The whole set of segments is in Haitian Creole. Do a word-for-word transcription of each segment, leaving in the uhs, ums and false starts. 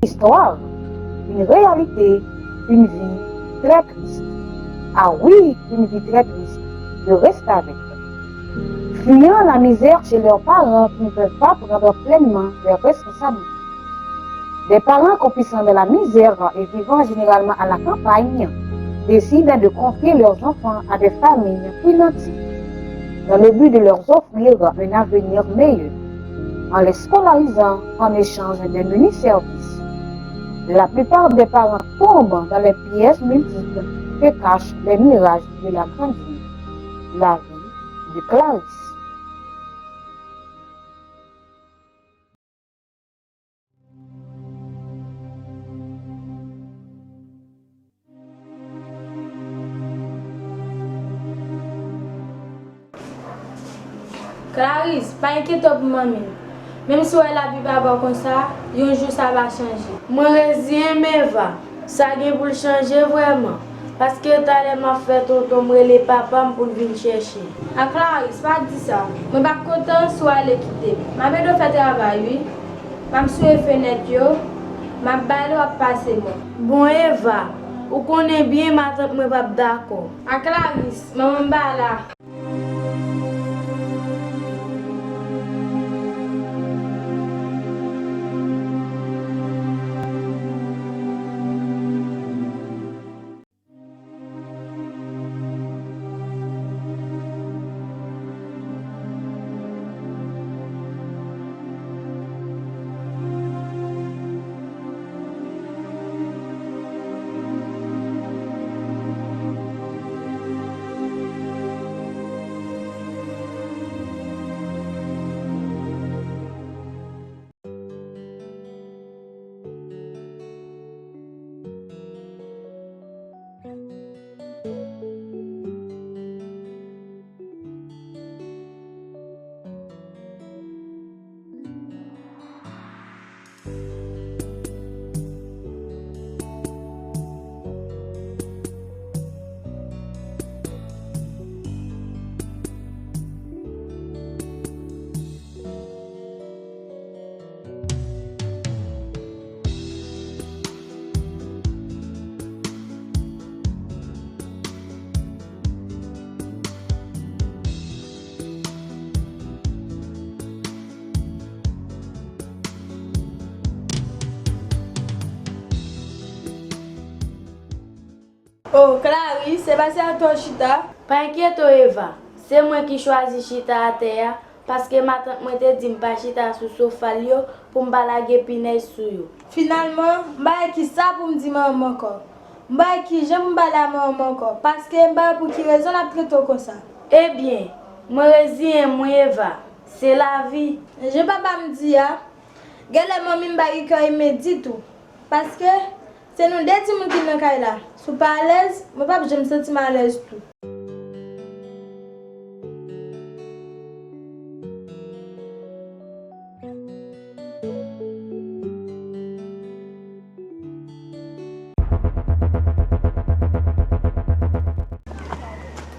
Histoire, une réalité, une vie très triste. Ah oui, une vie très triste. Je reste avec. Fuyant la misère chez leurs parents qui ne peuvent pas prendre pleinement leurs responsabilités. Des parents croupissant dans la misère et vivant généralement à la campagne décident de confier leurs enfants à des familles plus nanties dans le but de leur offrir un avenir meilleur en les scolarisant en échange de menus services. La plupart des parents tombent dans les pièges multiples que cachent les mirages de la grande vie. La vie de Clarisse. Clarisse, pa enkyete w pou manmi m. Menm si w wè lavi pa bon konsa, yon jou sa va chanje. Mwen reziyen m, Eva. Sa gen pou l chanje vrèman. Paske talè m ap fè tonton m rele papa m pou l vin chèche m. A Clarisse, pa di sa. Mwen p ap kontan si w ale kite m. M ap ede w fè travay wi. M ap souye fenèt yo. M ap bay lè w ap pase mwen. Bon, Eva, ou konnen byen matant mwen p ap dakò. A Clarisse, manman m pa la. Oh, Clarisse, se pa se atè w chita? Pa enkyete w, Eva. Se mwen ki chwazi chita atè a, paske matant mwen te di m pa chita sou sofa l yo pou m pa lage pinèz sou yo. Finalman, m pa wè kisa pou m di manman m ankò. M pa wè kijan pou m pale a manman m ankò, paske m pa wè pou ki rezon l ap trete w konsa. Ebyen, mwen reziyen m wi, Eva. Se lavi. Jan papa m di a, genlè manmi m pa gen kè imen ditou. Paske se nou de timoun ki nan kay la. Si w pa alèz, mwen p ap janm santi m alèz tou.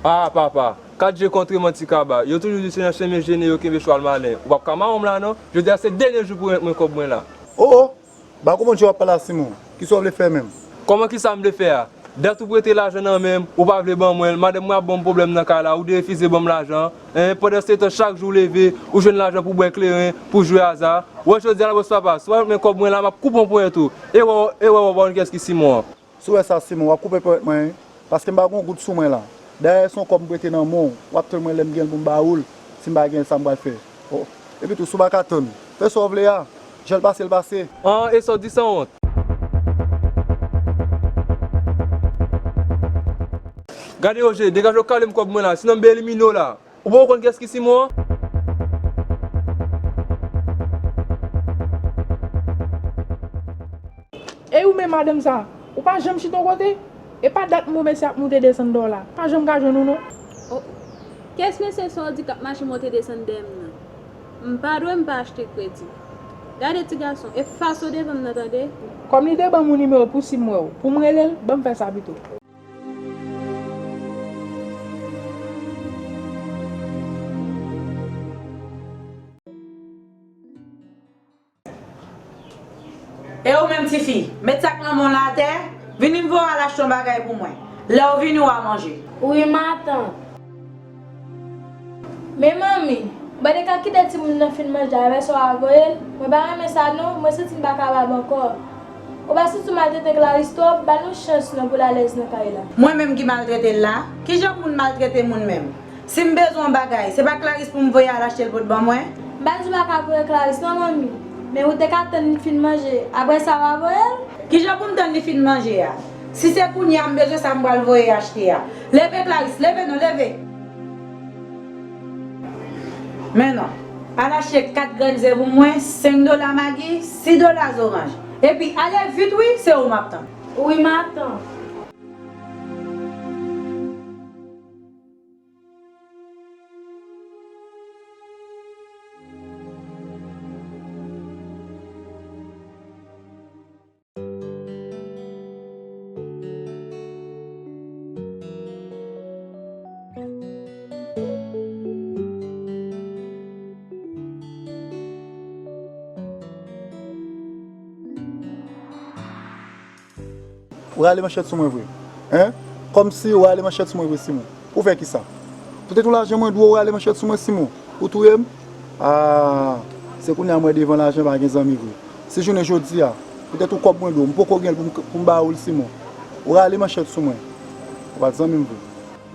Ah, papa, kat je kontre manti kaba. Yo toujou di se nan chemen jene yo kenbe chwal malen. Ou p ap ka mawon m la non. Jodi a se dènye jou pou rent mwen kòb mwen la. Oh, oh! M pa konprann jan w ap pale a Simon. Kisa w vle fè menm? Kòman kisa m vle fè a? Dat ou prete lajan nan men m, ou pa vle ban mwen l, madanm mwen ap ban m pwoblèm nan kay la, ou derefize ban m lajan an. Hein, pandansetan chak jou w leve, ou jwenn lajan pou bwè kleren, pou jwe aza. Wè jodi a la bòs papa, si w pa rent mwen kòb mwen la, m ap koupe w ponyèt ou. E wè, e wè, w ap wè kiyès ki Simon an. Si w wè sa Simon, w ap koupe ponyèt mwen wi. Paske m pa gen yon goud sou mwen la. Dayè se yon kòb m prete nan men w, w ap tann mwen lè m gen l pou m ba ou l, si m pa gen l sa m pral fè. Oh. Epi tou, si w pa ka tann, fè sa w vle a. Jan l pase, l pase. An, e sa w di sanwont? Gade Roger, degaje w kale m kòb mwen la, sinon m be elimine w la. Ou poko konn kiyès ki Simon an? Ey ou menm madanm sa, ou pa janm chita yon kote? E pa dat m wè mesye ap moute desann dèyè w la, pa janm ka jwenn ou non. Oh, kiyès mesye sa w di k ap mache monte desann dèyè m nan? M pa dwe m pa achte kredi. Gade ti gason, efase w devan m nan tande. Kòm li te ban m yon nimewo pou si m wè w, pou m rele l, ban m fè sa pito. E ou menm tifi, met sak nan men w la atè, vini m voye w al achte yon bagay pou mwen. Lè w vini, w a manje. Wi, matant. Men manmi, mwen te ka kite timoun nan fin manje a, apre sa w a voye l. Mwen pa renmen sa non, mwen santi m pa kapab ankò. Ou pa santi w maltrete Clarisse twòp? Ba nou chans non pou l alèz nan kay la. Mwen menm ki maltrete l la? Kijan pou moun maltrete moun menm? Si m bezwen yon bagay, se pa Clarisse pou m voye al achte l pou l ban mwen? M pa di w pa ka voye Clarisse non, manmi. Men ou te ka tann li fin manje, apre sa w a voye l? Kijan pou m tann li fin manje a? Si se kounye a m bezwen sa m pral voye achte a. Leve Clarisse, leve non, leve! Men non. Al achte kat grenn ze pou mwen, senk dola magi, sis dola zoranj. Epi ale vit wi, se ou m ap tann. Wi, matant. Ou rale manchèt sou mwen vre? Hein? Kòmsi ou rale manchèt sou mwen vre, Simon. Pou fè kisa? Poutèt yon lajan mwen dwe, ou rale manchèt sou mwen, Simon. Ou touye m? Ah, se kounye a m wè devan lajan pa gen zanmi vre. Si jounen jodi a, poutèt yon kòb mwen dwe, m poko gen l pou m, pou m ba ou l, Simon. Ou rale manchèt sou mwen. Ou pa t zanmi m vre.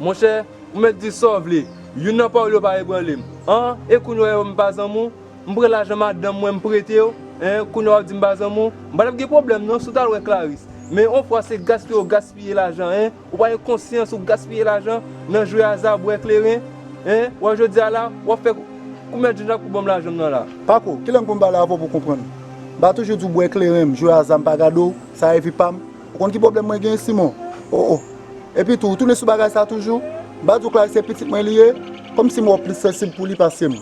Monchè, ou mèt di sa w vle. Youn nan pawòl yo pa ebranle m. An, e kounye a w wè m pa zanmi w? M pran lajan madanm mwen, m prete w, en, kounye a w ap di m pa zanmi w. M pa t ap gen pwoblèm non, si w t al wè Clarisse. Men yon fwa se gaspiye w gaspiye lajan, en, ou pa gen konsyans, ou gaspiye lajan nan jwe aza, bwè kleren, en, wè jodi a la, w ap fè kou mèt Jean Jacques pou ban m lajan m nan la. Pako, kilè m konn pale avè w pou w konprann? M pa toujou di w bwè kleren m, jwe aza m pa gade w, sa evi pa m. Ou konn ki pwoblèm mwen genyen, Simon? O, o. Epi tou, ou tounen sou bagay sa toujou? M pa di w Clarisse se pitit mwen li ye? Kòmsi m wè w plis sansib pou li pase m.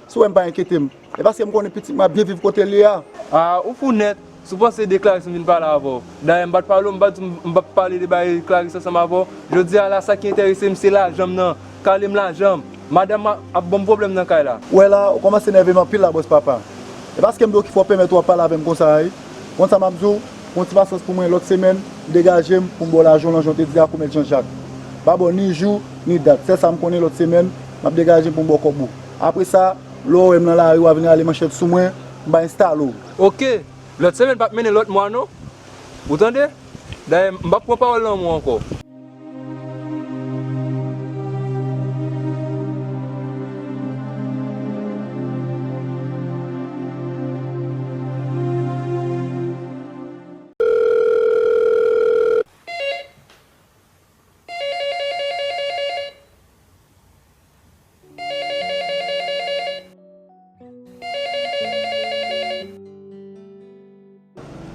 Si w wè m pa enkyete m, e paske m konnen pitit mwen ap byen viv kote l ye a. A, ou fou nèt. Si w panse de Clarisse m vin pale avè w. Dayè, m pa t pale w, m pa t di w m p ap pale de bagay Clarisse ansanm avè w. Jodi a la, sa ki enterese m, se lajan m nan. Kale m lajan m. Madanm ap ban m pwoblèm nan kay la. Ou wè la, ou kòmanse nève m anpil la, bòs papa. E paske m di w ki fè w pèmèt ou ap pale avè m konsa a, wi. Konn sa m ap di w, pran ti pasyans pou mwen, lòt semèn, degaje m pou m ba w lajan w nan jan w te di a, kou mèt Jean Jacques. M pa ba w ni jou, ni dat. Sèl sa m konnen, lòt semèn, m ap degaje m pou m ba w kòb ou. Apre sa, lè w wè m nan lari, w a vin rale manchèt sou mwen, m pa enstale w. Oke, lòt semèn p ap mennen lòt mwa non. Ou tande? Dayè, m p ap pran pawòl nan men w ankò.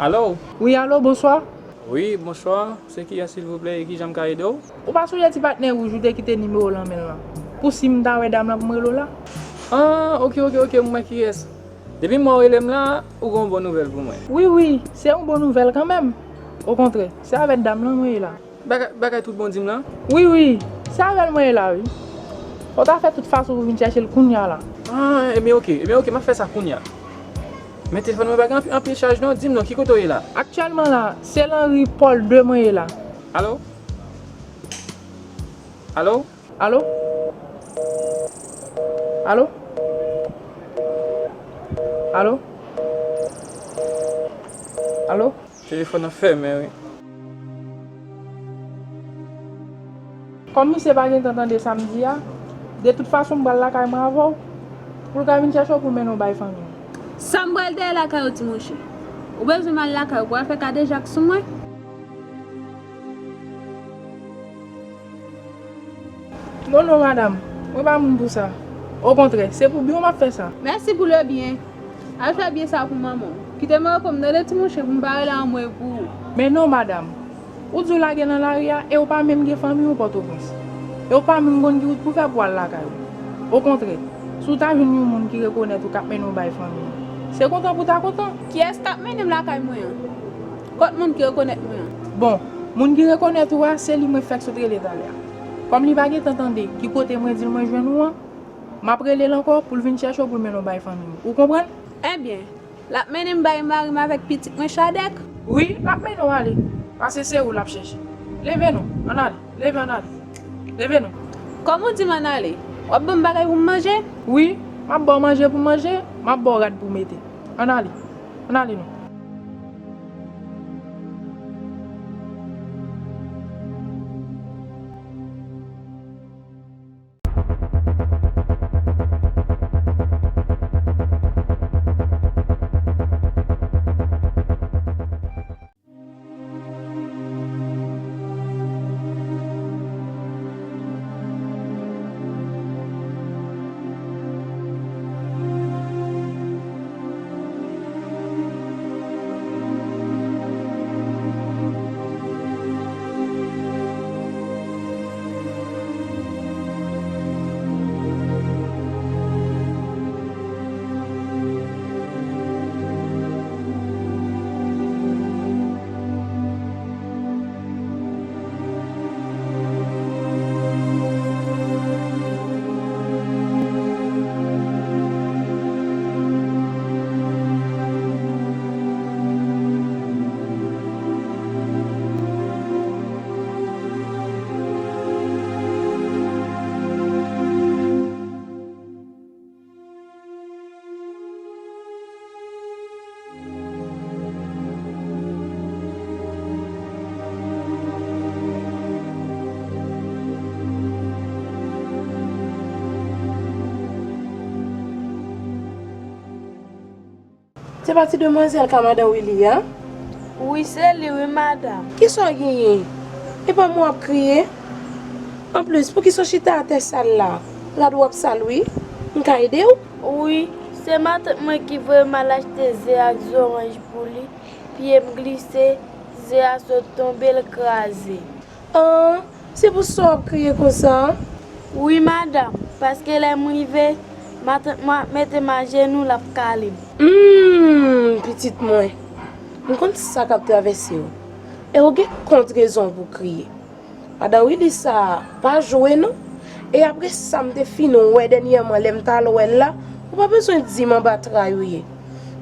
Alo? Wi, alo, bonswa. Wi, bonswa. Se kiyès, silvouplè, e kijan m ka ede w? Ou pa sonje ti patnè wouj ou te kite nimewo w nan men l lan? Pou si m ta wè dam lan pou m rele w la? Ah, oke, oke, oke, m wè kiyès. Depi m wè w rele m la, ou gen yon bon nouvèl pou mwen. Wi, wi, se yon bon nouvèl kanmenm. Okontrè, se avèk dam lan mwen ye la. Bagay, bagay tout bon di m lan? Wi, wi, se avè l mwen ye la, wi. Fò w ta fè tout fason pou w vin chèche l kounye a la. Ah, ebyen oke, ebyen oke, m ap fè sa kounye a. Men telefòn mwen pa gen anpi-, anpil chaj non, di m non, ki kote w ye la? Aktyèlman la, se lan ri Pòl de mwen ye la. Alo? Alo? Alo? Alo? Alo? Alo? Telefòn nan fèmen, wi. Kòm misye pa gentan tande sa m di a, de tout fason m pral lakay mwen avè w, pou l ka vin chèche w pou l mennen w bay fanmi w. Sa m pral dèyè lakay ou, ti monchè? Ou bezwen m al lakay ou pou al fè kadejak sou mwen? Non, non, madanm, mwen pa moun pou sa. Okontrè, se pou byen w m ap fè sa. Mèsi pou le byen. Al fè byen sa pou manman w. Kite m repo m nan de ti monchè pou m pa rele anmwe pou ou. Men non, madanm. Ou di w lage nan lari a e w pa menm gen fanmi w Pòtoprens. E w pa menm konn ki wout pou w fè pou w al lakay ou. Okontrè, si w ta jwenn yon moun ki rekonèt ou k ap mennen w bay fanmi w, se kontan pou w ta kontan. Kiyès k ap mennen m lakay mwen an? Kot moun ki rekonèt mwen an? Bon, moun ki rekonèt ou a, se li mwen fèk sot rele talè a. Kòm li pa gentan tande ki kote mwen di l mwen jwenn ou an, m ap rele l ankò pou l vin chèche w pou l mennen w bay fanmi w. Ou konprann? Ebyen, L ap mennen m bay mari m avèk pitit mwen Chadèk? Wi, l ap mennen w ale. Paske se ou l ap chèche. Leve non, ann ale. Leve, ann ale. Leve non. Kòman w di m ann ale? W ap ban m bagay pou m manje? Wi, m ap ba w manje pou w manje, m ap ba w rad pou w mete. Ann ale. Ann ale non. Se pa ti demwazèl ka madan Willy a? Wi, se li wi, madanm. Kisa w genyen? E pa mwen w ap kriye? Anplis, poukisa w chita atè sal la? Rad ou ap sal wi. M ka ede w? Wi, se matant mwen ki voye m al achte ze ak zoranj pou li. Pye m glise, ze a sot tonbe, l kraze. An, se pou sa w ap kriye konsa? Wi, madanm, paske lè m rive, matant mwen ap mete m ajenou, l ap kale m. Humm, pitit mwen, m konn sa k ap travèse w. E w gen kont rezon pou w kriye. Madan Willy sa a pa jwe non. E apre sa m te fin wè dènyèman lè m t al wè l la, ou pa bezwen di m anba tray ou ye.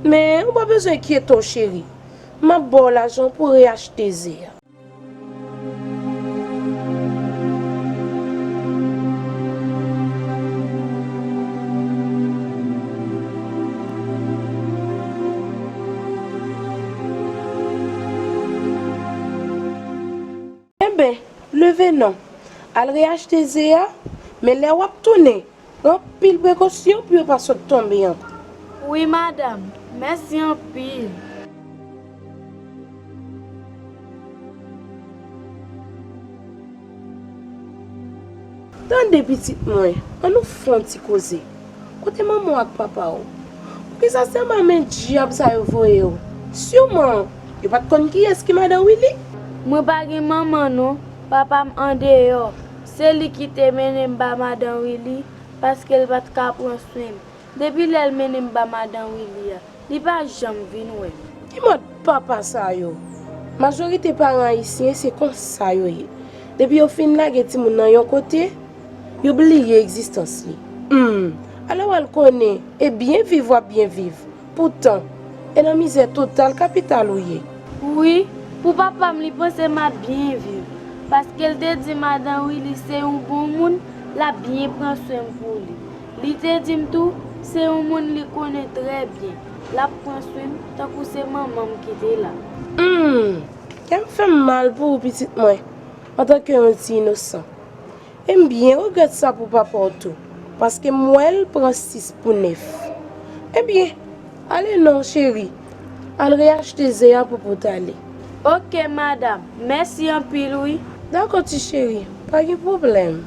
Men ou pa bezwen enkyete w cheri. M ap ba w lajan pou w reyachte ze a. Enben, leve non. Al reyachte ze a, men lè w ap tounen, pran anpil prekosyon pou yo pa sot tonbe ankò. Wi, madanm. Mèsi anpil. Tande, pitit mwen, ann nou fè yon ti koze. Kote manman w ak papa w? Poukisa se anba men dyab sa yo voye w? Siman, yo pa t konn kiyès ki madan Willy? Mwen pa gen manman non, papa m andeyò. Se li ki te mennen m ba madan Willy, paske l pa t ka pran swen m. Depi lè l mennen m ba madan Willy a, li pa janm vin wè m. Ki mòd papa sa yo? Majorite paran ayisyen se konsa yo ye. Depi yo fin lage timoun nan yon kote, yo bliye egzistans li. Humm, alò w al konnen, e byen viv w ap byen viv. Poutan, e nan mizè total kapital ou ye. Wi, pou papa m, li panse m ap byen viv, paske l te di madan Willy se yon bon moun, l ap byen pran swen m pou li. Li te di m tou, se yon moun li konnen trè byen, l ap pran swen m tankou se manman m ki te la. Humm, kè m fè m mal pou ou, pitit mwen, antanke yon ti inosan. E m byen regrèt sa pou papa w tou, paske m wè l pran sis pou nèf. Ebyen, ale non, cheri. Al reyachte ze a pou pote ale. Oke, madanm. Mèsi anpil, wi. Dakò, ti cheri. Pa gen pwoblèm.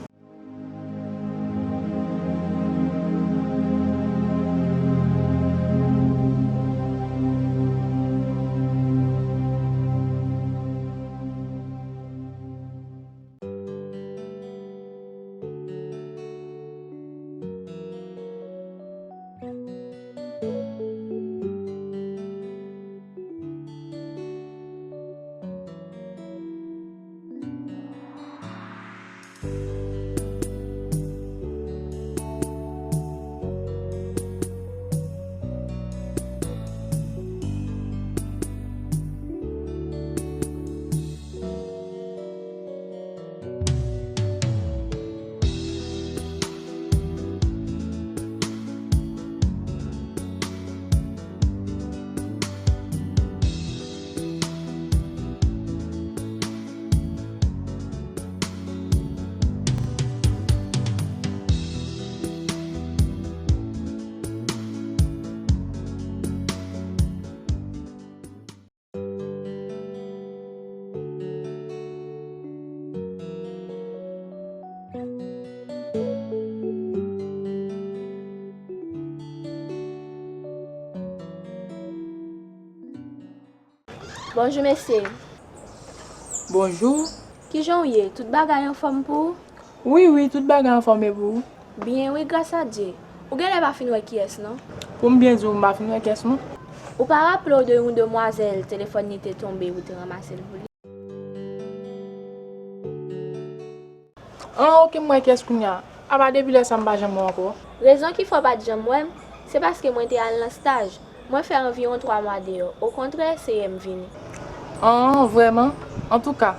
Bonjou, mesye. Bonjou. Kijan w ye? Tout bagay anfòm pou ou? Wi, wi, tout bagay anfòm e pou ou? Byen, wi, gras a Dye. Ou genlè pa fin wè kiyès, non? Pou m byen di w, m pa fin wè kiyès, non. Ou pa raple w de yon demwazèl, telefòn li te tonbe, ou te ranmase l pou li? An, oke, m wè kiyès kounye a. Apa depi lè sa m pa janm wè w ankò? Rezon ki fè w pa t janm wè m, se paske mwen te al nan staj. Mwen fè anviwon twa mwa deyò. Okontrè, se yè m vini. An, vrèman? Antouka,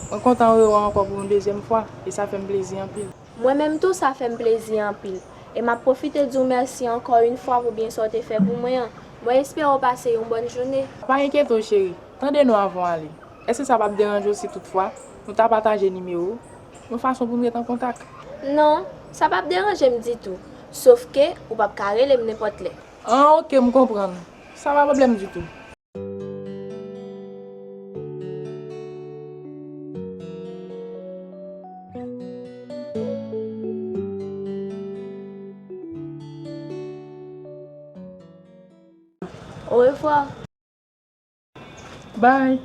mwen kontan rewè w ankò pou yon dezyèm fwa, e sa fè m plezi anpil. Mwen menm tou, sa fè m plezi anpil. E m ap pwofite di w mèsi ankò yon fwa pou byen sa w te fè pou mwen an. Mwen espere w pase yon bòn jounen. Pa enkyete w, cheri. Tande non avan w ale. Èske sa p ap deranje w si toutfwa nou ta pataje nimewo w, yon fason pou n ret an kontak? Non, sa p ap deranje m ditou. Sòf ke ou p ap ka rele m nenpòt lè. An, oke, m konprann. Sa pa pwoblèm ditou. Orevwa. Bye.